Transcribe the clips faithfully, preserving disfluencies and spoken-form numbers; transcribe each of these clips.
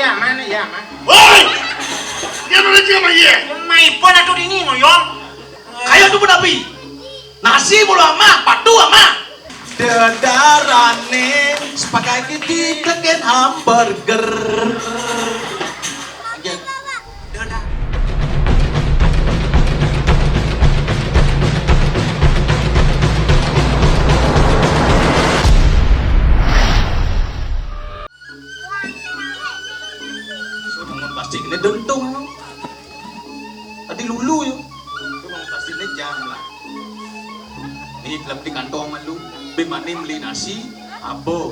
Ya, mana ya, Mas? Woi! Dia mana dia, Mas? Iya. Maipun atuh dini ngoyong. Kayak tuh pun api. Nasi mulu ama, patu ama. Dedarane spaghetti tegen hamburger. Anjing. Dadah. Sudah mun plastik ini dentung. Tadi lulu yo. Itu mau plastik ini jam lah. Ini dalam di kantong malu. Bimani beli nasi, apa?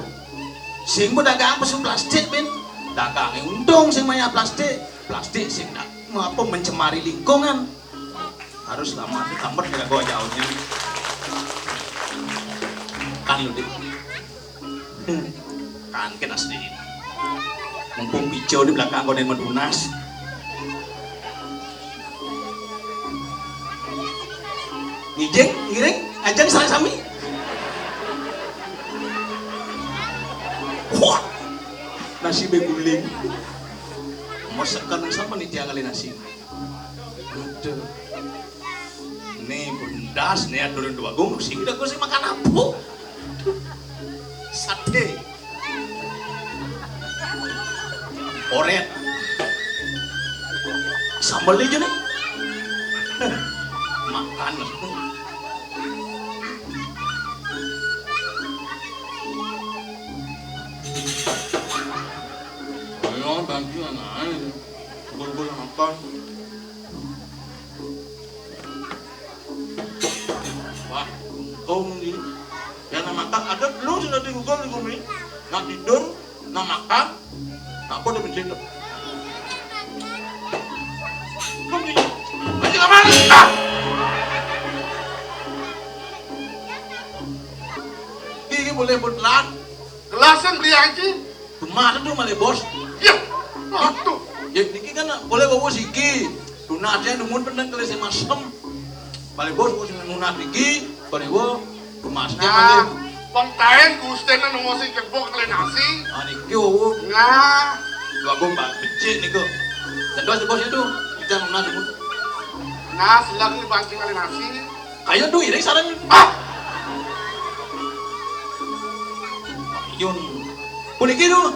Sing pedagang pesu plastik, bin. Dagangnya untung sing maya plastik. Plastik sing nak mau apa, mencemari lingkungan. Harus lama tuh tamat kira gua jauhnya. Kan lu, Dik. Kan kita sendiri. Mumpung pijo di belakang konen medunas. Ngijeng, ngiring, ajeng salah sami. Wah, nasi beguling. Masakan sama nih tiang kali nasi. Aduh. Nih bundas nih, aturan dua gung sing dah gue sih makan apa? Sate. Oret. Sambal aja nih. Makan. Ayo, bantu anak. Buru-buru makan. Wah, untung ni. Yang nak makan ada belum sudah di Google di bumi. Nak tidur, nak makan, nak apa dia mencet. Kau ni, macam apa ni? Ah! Ini boleh buat telat. Gelasnya beli aja. Cuma ada tuh malah bos. Ya, aduh. Ya, ini kan boleh bawa siki. Tuna aja nungguin pendek kali saya masem. Balik bos, bos yang nuna tinggi, balik gua kemasnya. Nah, balik. Bang Taen, Gusten nang ngosing kebok kali nasi. Ah, niki, oh. Nah. Dua gomba, becik niku. Dan bos, bos itu, kita nuna dulu. Nah, silakan dipancing kali nasi. Kayak tuh, ini sarang. Ah! Yun. Puniki tuh.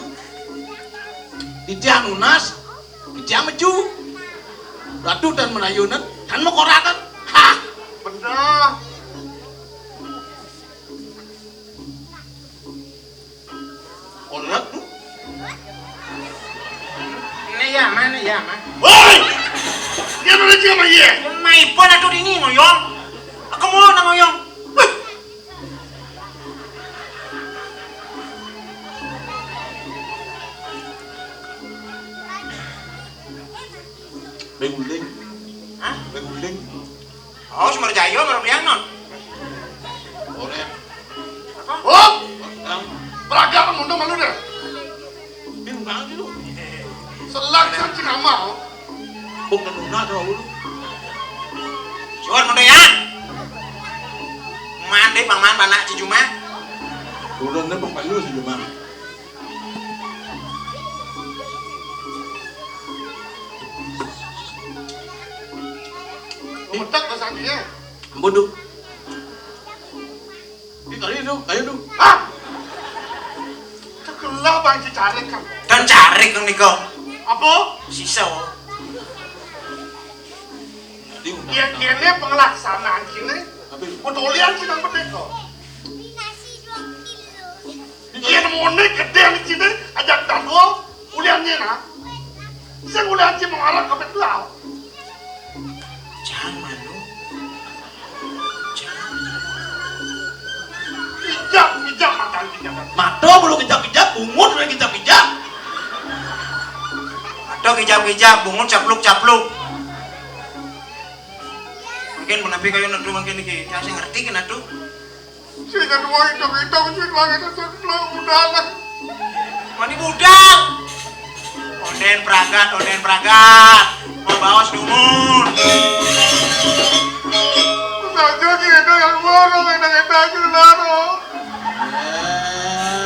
Di tiang nunas, di tiang meju. Ratu dan menayunan, dan mekoratan. Hah! Bener. Korat tuh. Ini ya, mana ya, Mas? Woi! Dia mana dia, Mas? Iya. Maipun atuh dini ngoyong. Aku mau nang ngoyong. Wih. Beguling. Hah? Beguling. Oh, Sumerjaya, Marumliang, non. Orek. Apa? Oh! Orek. Beragam, untung malu deh. Bingung banget itu. Selak kan si nama, oh. Bukan Luna, tahu lu. Suar, Mang Doyan. Mandi, Bang Man, Bang Nak, Cicuma. Turunnya Bang Bayu, Cicuma. Metek bahasa dia. Ampun, Duk. Ini kali itu, ayo, Duk. Ah! Cekelah, Bang, si carik kan. Dan carik kan, Niko. Apa? Sisa, oh. Jadi, undang-undang. Ya, kene pengelaksanaan kene. Tapi betulian sih, Bang, bener kok. Yén muni gedé di sini, ajak tanggo, ulian nyéna. Sing ulian ci mengarah ke Betlau. Jangan, Manu. Jangan. Kijak, kijak, makan kijak. Mata belum kijak-kijak, bungut udah kijak-kijak. Mata kijak-kijak, bungut capluk-capluk. Mungkin menapi kayu nedu mungkin iki. Kasih ngerti kan, Adu? Sing kedua itu-itu, sing lagi itu, sing belum udahan. Mani budal. Onden pragat, onden pragat. Mau baos dumun. Saja gitu yang baru, enak-enak aja, laro.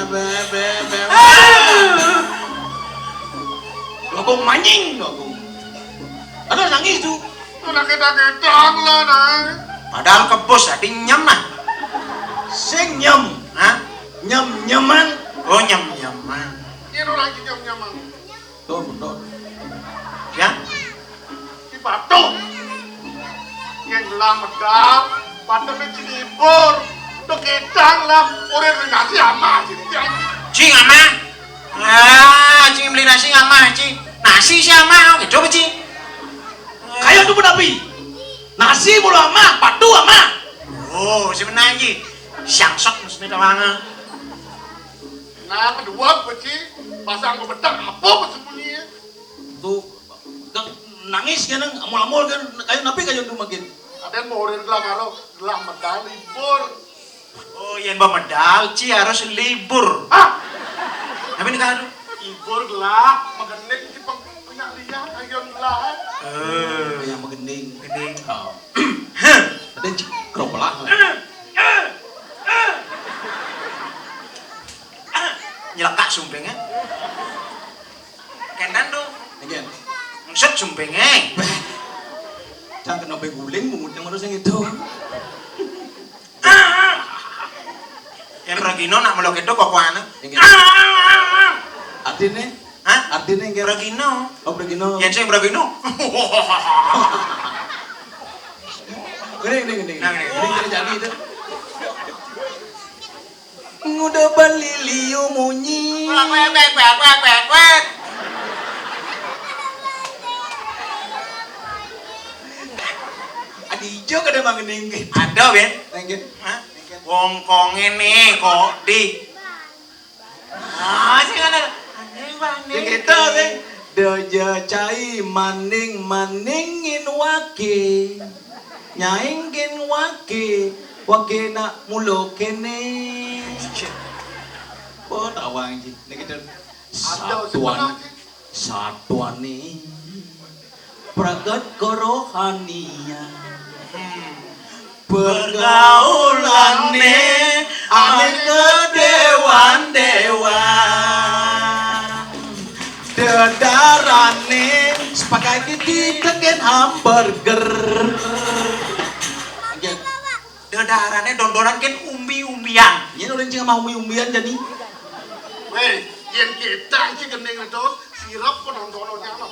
Be, be, be, be. Ah! Agung manying, Agung. Ada nangis tu. Ora ketang-ketang lah, nah. Padahal kebus tadi nyem ah. Sing nyem. Hah? Nyem-nyeman. Oh, nyem-nyeman. Yen ora iki nyem-nyeman. Tuh, betul. Ya. Di batu. Yen lah medal, padahal cilibur. Teketang lah, ora nasi amah, sing. Cing amah. Ah, cing beli nasi amah, cing. Nasi si amah, gitu, cing. Kayak tu pun api. Nasi mulu amah, batu amah. Oh, sebenarnya, cing. Siang sok, mesti tawangan. Nah, kedua, beci, pasang bebedak, apa bersembunyi? Tu, nangis kan, amul-amul kan, kayu napi kayu tu makin. Ada morin lah, karo, lah medal libur. Oh, yen ba medal, ci harus libur. Ah! Tapi ini kado. Libur lah, magenik, ci peng-, penyak liat, ayo lah. Eh, yang magening. Magening. Oh. Ada ci, keropelah. Nyelekak sumpingnya. Kendan tu. Nggih. Ngusut sumpingnya. Beh. Cang kena beguling, mungut yang harus yang itu. Yang Ragino nak melok itu kok kuana. Nggih. Artine? Hah? Artine nggih. Ragino. Oh, Ragino. Yang sing Ragino. Gini, gini, gini. Nah, gini. Gini, gini, jadi itu. Nguda bali liu munyi. Wek, wek, wek, wek, wek, wek. Adi ijo kada mangening. Ada, Ben. Nengke. Hah? Wong kong ini kok di. Ah, sing ada. Aneh, aneh. Sing kita, sing. Dojo cai maning-maningin wake. Nyaingin wake. Wake nak mulo kene. Oh, tawang ji. Niki tuh. Ada satuan, satuan nih. Pragat kerohanian. Pergaulane ane kedewan-dewan. Dedarane sepakai kiki teken hamburger. Nggih. Dedarane dondonan ken umbi-umbian. Yen ulun cing mah umbi-umbian jani. Weh, yen kita iki gending terus sirep penonton nyano.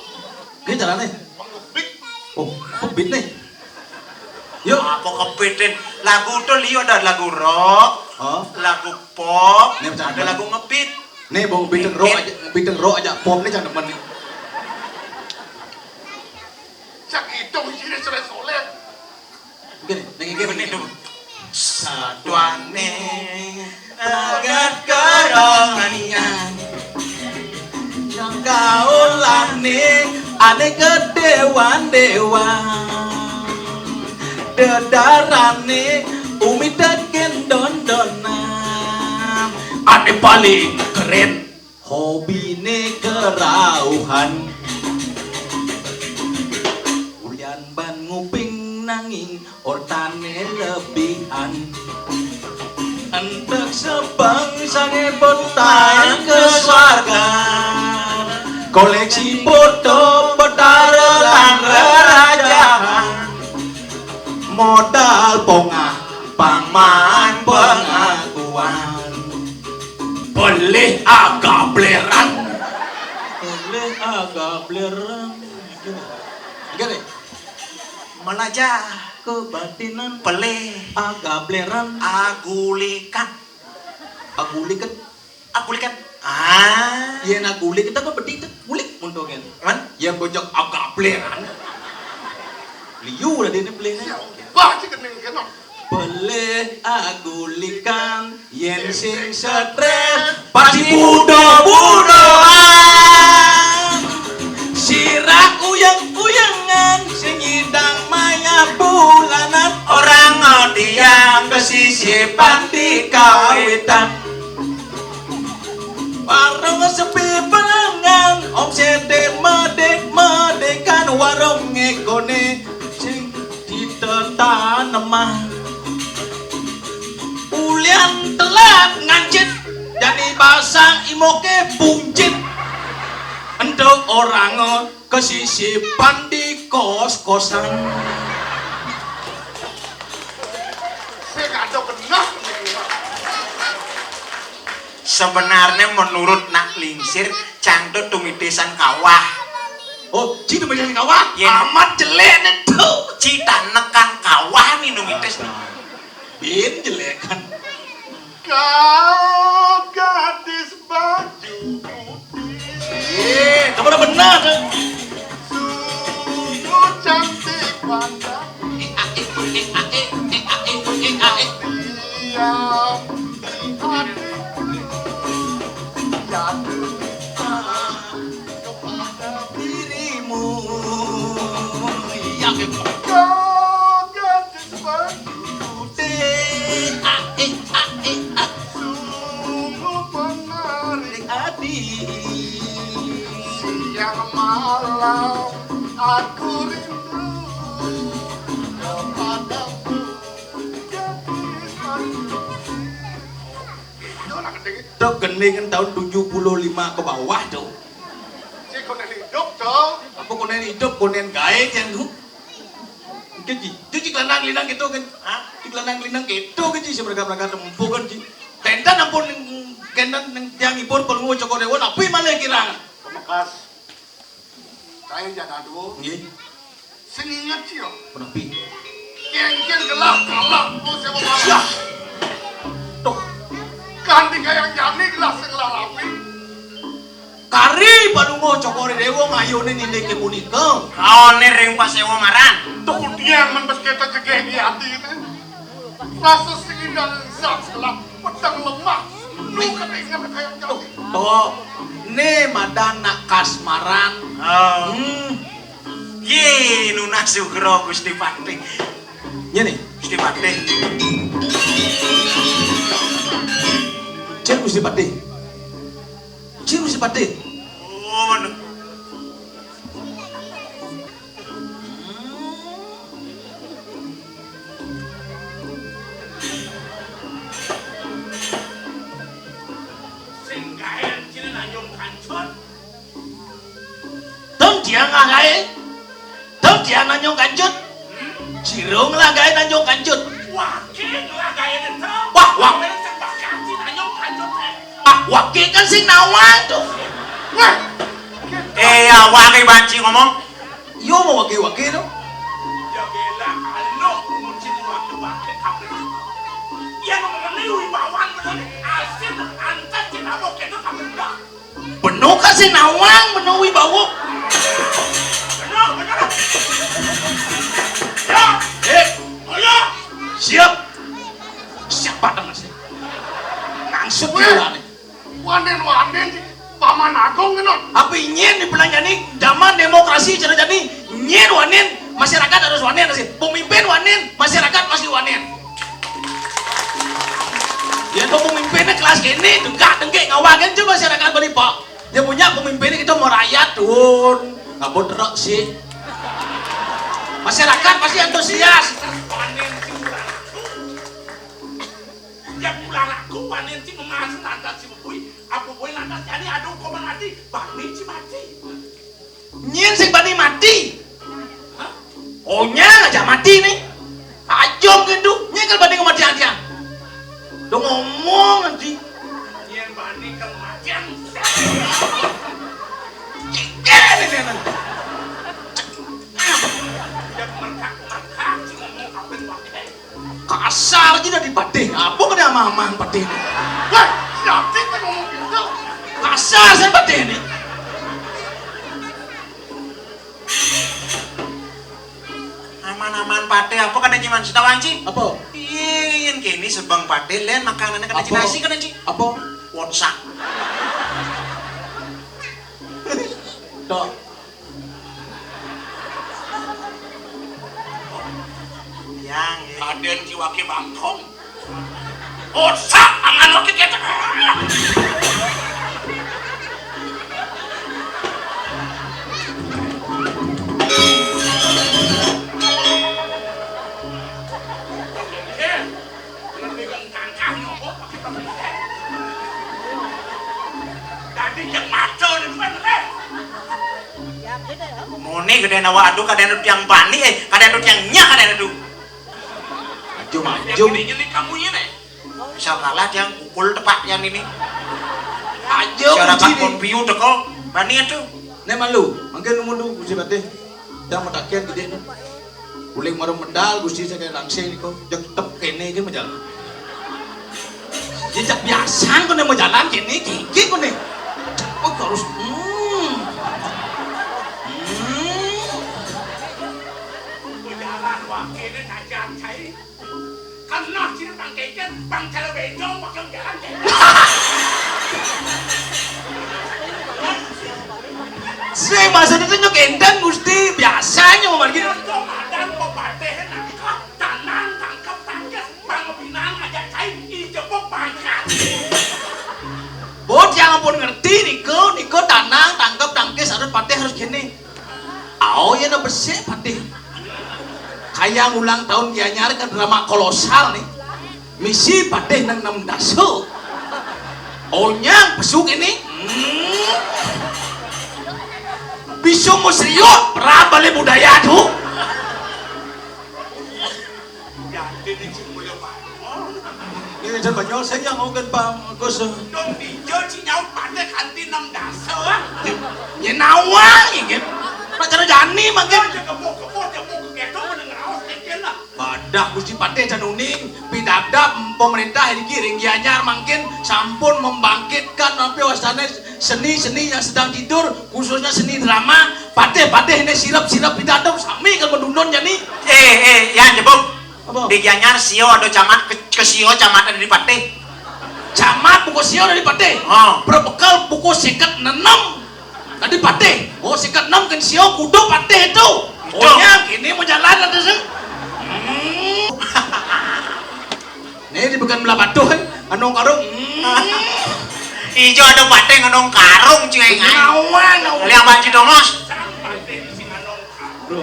Ini carane. Pengepit. Oh, pebit nih. Yuk. Apa kepitin? Lagu tuh liyo ada lagu rock, oh, lagu pop, ini ada lagu ngebeat. Nih, bang ngebeat rock aja, ngebeat rock aja pop nih cang demen nih. Cak itu isinya soleh-soleh. Oke, nih, ning iki bener tuh. Satuane agat kerohanian. Gaulane ane kedewan-dewan. Dedarane umi teken dondonan. Ane paling keren. Hobine kerauhan. Ulian ban nguping nanging ortane lebihan. Entek sebeng sange botayan ke swarga. Koleksi foto Betara lan rerajahan. Modal pongah pangman pengakuan. Pelih agableran. Pelih agableran. Gini. Gini. Melajah. Kebatinan. Pelih. Agableran. Agulikan. Agulikan. Agulikan. Ah. Yen agulik kita kan bedi itu gulik mundur kan. Man? Yen bojok agableran. Liu lah dia ni pelih ni. Wah, cik kening kena. Pelih agulikan, yen sing stres, pasti budo-budoan. Sirah uyang-uyangan, sing nyidang maya bulanan. Orang ngodiang kesisipan di kawitan. Warung sepi pelanggan, omsete medek-medekan, warung ngekone sing ditetanemah. Ulian telat ngancit, jani basang imoke buncit. Ento Orang kesisipan di kos-kosan. Sing ada bener. Sebenarnya menurut Nak Lingsir, cangtut tumitisan kawah. Oh, ci tumitisan kawah? Ya. Amat jelek nih tuh. Ci tanekan kawah nih numitis nih. Bin jelek kan. Kau gadis baju putih. Iya, kamu udah benar. Sungguh cantik pandang. Diam di hatiku. Jatuh cinta kepada dirimu. Iya, gitu. Kau gadis baju putih. Sungguh menarik hati. Siang malam aku rindu kepadamu, gadis baju putih. Itu anak kecil. Tok gending kan tahun tujuh puluh lima ke bawah tuh. Cik konen hidup tuh. Apa konen hidup, konen gaé yang tuh? Mungkin ci, ci, ci lanang linang gitu kan. Hah? Ci lanang linang gitu kan ci, semerga-merga tempuh kan ci. Tenten ampun, tenten yang ibur pelungu Cokor Dewa, tapi malah kirang. Pemekas. Saya jangan dulu. Nggih. Sing inget ci yo. Penepi. Kengken gelah kalah, oh, saya mau kalah. Yah. Tuh. Kanthi kayang jani gelah sing larapi. Kari padungo Cokor Dewa ngayunin indike punika. Kaone ring pasewa maran. Tuh kudian men bes kita cegeh di ati itu. Rasa sing indah zat sekelah pedang lemah. Lu kena ingat kayang jani. Tuh, ne madan nak kasmaran. Oh. Hmm. Ye, nunas sugra Gusti Patih. Nyene. Gusti Patih. Cek Gusti Patih. Cek Gusti Patih. Oh, ngono. Sing gaen cine nanyong kancut. Tem dia ngagae. Tem dia nanyong kancut. Jirung lagae nanyong kancut. Wah, ki lagae itu. Wah, wah. Wah, sing bakal cine nanyong kancut, eh. Ah, wake kan sing nawang tuh. Wah. Eh, ya, wake banci ngomong. Yo mau wake-wake tuh. Ya bela, anu, ngurusin wake-wake kabeh. Ya, ngomongnya wibawan bener. Asin, antas, cinabok itu kabeh udah. Beno kasih nawang, beno wibawa. Beno, beno. Ya. Eh. Oh ya. Siap. Siap banget sih. Langsung. Weh. Gila nih. Wanen, wanen, Paman Agung, ngono. Tapi nyen dibelanjani zaman demokrasi, cara jadi nyen wanen, masyarakat harus wanen sih. Pemimpin wanen, masyarakat pasti wanen. Ya, tuh pemimpinnya kelas gini, dengkak-dengkik, ngawakin coba masyarakat beri, Pak. Ya punya pemimpin itu mau rakyat, tuh. Nggak mau truk sih. Masyarakat pasti antusias. Ya pulang aku, panen si memasu lantas si bubui, aku bubui lantas jadi aduh kau mati, bani si mati. Nyen sing bani mati. Hah? Oh, nyel aja mati nih. Ayo gitu, nyekel bani kematian dia. Udah ngomong nanti. Nyen bani kematian. Cikin ini nanti. Dia merkak-merkak, si ngomong apa pakai. Kasar aja dari Patih. Apa kena mamang Patih ini? Wah, siapa sih ngomong gitu? Kasar saya Patih ini. Aman-aman Patih, apa kena jiman setawanci? Apa? Iya, yang kini sebang Patih, len makanannya kena Apa? Jinasi kena ji. Apa? Wonsak. Dok. Yang, ya. Aden jiwake bangkong. Osak, angan oke kita. Tadi yang maco nih, bukan, eh. Muni gedé nawa adu kadén tiang bani, eh, kadén tiang nyak kadén adu. Maju, maju. Gedé nyeli kamu ini. Bisa kalah tiang pukul tepak tiang ini. Aja. Cara uji nih. Pon piu teko, bani atuh. Né malu, mangkin nunggu dulu Gusti Patih. Tiang mataken gedé. Uling mara medal Gusti saking Langsing niku, jeg tep kéné gé majalan. Jejak biasa koné majalan kéné, gigi koné. Oh, harus, hmm. Hmm. Majalan waé kéné cacat, cai. Kan nah, cina pang kécén, pang cara béjong, pakai jalan, cai. Sing maksudnya tuh nyok énten, Gusti, biasanya mau margi. Untung ada pepatih nangkep, tanang, tangkep, tangkis, pang binang aja cai, ijebok pangkat. Bot yang ampun ngerti, niko, niko tanang, tangkep, tangkis, harus patih, harus gini. Ao, ya na besik, patih. Kayang ulang tahun Gianyar kan drama kolosal nih. Misi patih nang enam dasa. Onyang pesuk ini. Hmm. Bisung musriut, perab balik budaya tuh. Jadi ini cuma Banyol. Ini cuma Banyol, saya yang ngomongin Pak Agus. Dong dijol si nyaut patih kanti enam dasa. Nya nawang, ya, kan? Pacar jani, makin. Aja kebo-kebo, aja mau keketo, meneng raos, kecil lah. Badah Gusti Patih can uning, pidabdab pemerintah niki ring Gianyar mangkin sampun membangkitkan napi wastane seni-seni yang sedang tidur, khususnya seni drama. Patih-patih ini sirep-sirep pidabdab sami kan medundun jani. Eh, eh, Yan, jebuk. Apa? Di Gianyar sio ada camat ke, ke sio camat ada di Patih. Camat buku sio dari Patih. Oh. Berbekal buku sikat nenem. Tadi patih, oh, sikat enam kan sio kudu patih itu. Itu. Oh, ya, gini mau jalan ada sih. Hmm. Nih di bukan belah batuh, eh. Anu karung. Hmm. Ijo ada patih ngenong karung, cuy, kan? Nawan, nawan. Liang banci dongos. Bro.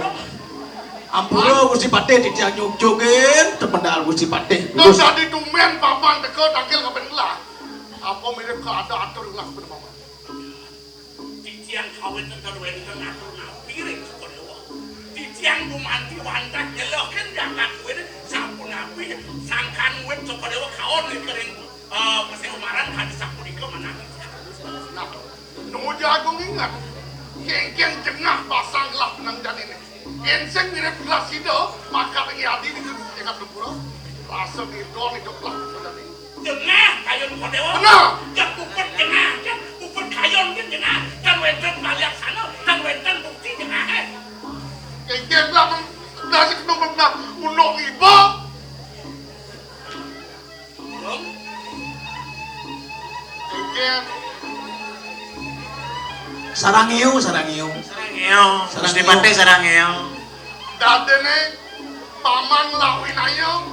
Ampura Gusti Patih titiang nyugjugin, tependal Gusti Patih. Terus tadi tumben papan teka tangkil kapan gelah. Apa mirip ke ada atur gelah kepada papan? Titiang kawit ten wénten atur napi ring Sukadewa. Titiang gumanti wantah nyelehin jagat kuwi sapunapi sangkan wit Sukadewa kaon ring, eh, Pasir Umaran kadi sapunika manah titiang. Nah, Nuju Agung inget, kéngkén jengah pasang gelah benang janiné. Yén sing mirip gelah sida, maka ring adi di jagat gempura. Rasa nirgon idup lah jani. Jengah kayun Sukadewa. Bener. Jeng puput jengah, jeng puput kayun jeng jengah. Tan wénten palaksana, tan wénten bukti jengahé. Kéngkén lah men, nasi kena pernah unduk iba. Dong. Kéngkén. Sarangéo, sarangéo. Sarangéo. Sarangéo. Gusti Patih sarangéo. Dadéné Paman Lawinaya,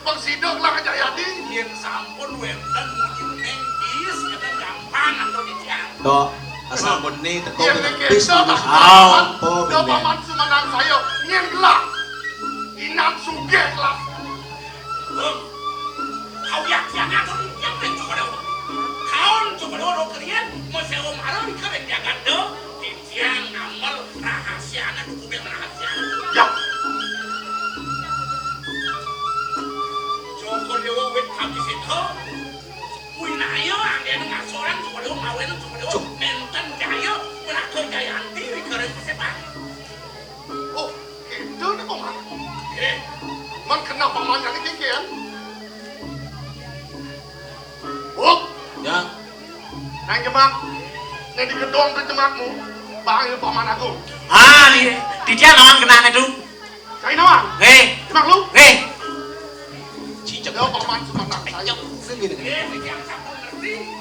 pang sida gelah Jayadi. Yén sampun wénten muji menéng bis, kénten gampang antuk titiang. Tok, asal bené teka. Yén wénten bis kéto, terus. Aw. Apa da bené? Paman Sumanang saya, nyén gelah. Inan sugih gelah. Hum. Kau yak tiang atur titiang ring Sukadewa. Kaon Sukadewa ro kerian, maséwa mara ring jagat da. Tiang ngamel rahasiané, dukubing rahasiané. Ya. Sukadewa wit kami sida. Winaya anggéna ngasorang Sukadewa, mawinan Sukadewa. Cuh. Nénten jaya, Melaka Jayanti, Wigaring Paseban. Oh, kéto né, Paman. Eh. Man kenal Paman jani kéngkén. Buk. Ya. Nang jemak. Né di gedong ké jemakmu. Bang, ya, Paman Agung. Ah, di, di dia nawang kenal itu. Cai nawang. Eh. Jemak lu. Eh. Cicak. Ya, Paman Sumanang saya. Sing gini.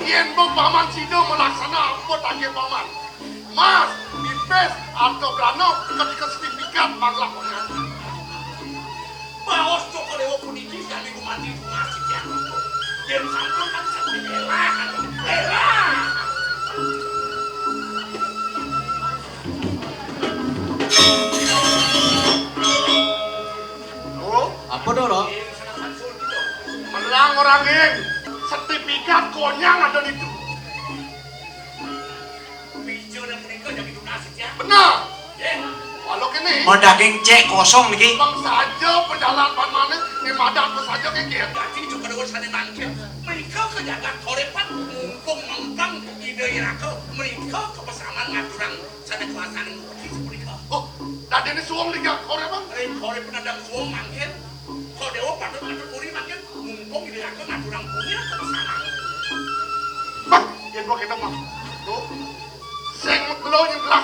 Yén buk Paman sida malaksana apa tagih Paman? Mas, pipis, arta brana, ketika sertifikat, manglah pengantin. Baos Sukadewa puniki sami gumanti tunas titiang. Yén sampun kan sami élah, élah. Oh, apa to, Lok? Melang orang, Gin. Sertifikat konyang ada di itu. Bijana punika dadi tunas titiang. Bener. Mau daging cek kosong niki. Bang saja pejalan pan mana, di madan pun saja kikir. Dadi juga dewa sané mangkin. Mriko ka jagat Korépan mumpung mengkang Ida Iraka mriko kepesaman ngaturang sané kuasaning bukti sepunika. Oh, dadi ini suwung di jagat Korépan. Ring Korépan ada suwung mangkin. Kok dewa patut matur muri mangkin mumpung Ida Iraka ngaturang punya kepesaman. Bah, yen kok kita mah. Tuh. Sing melo yang telah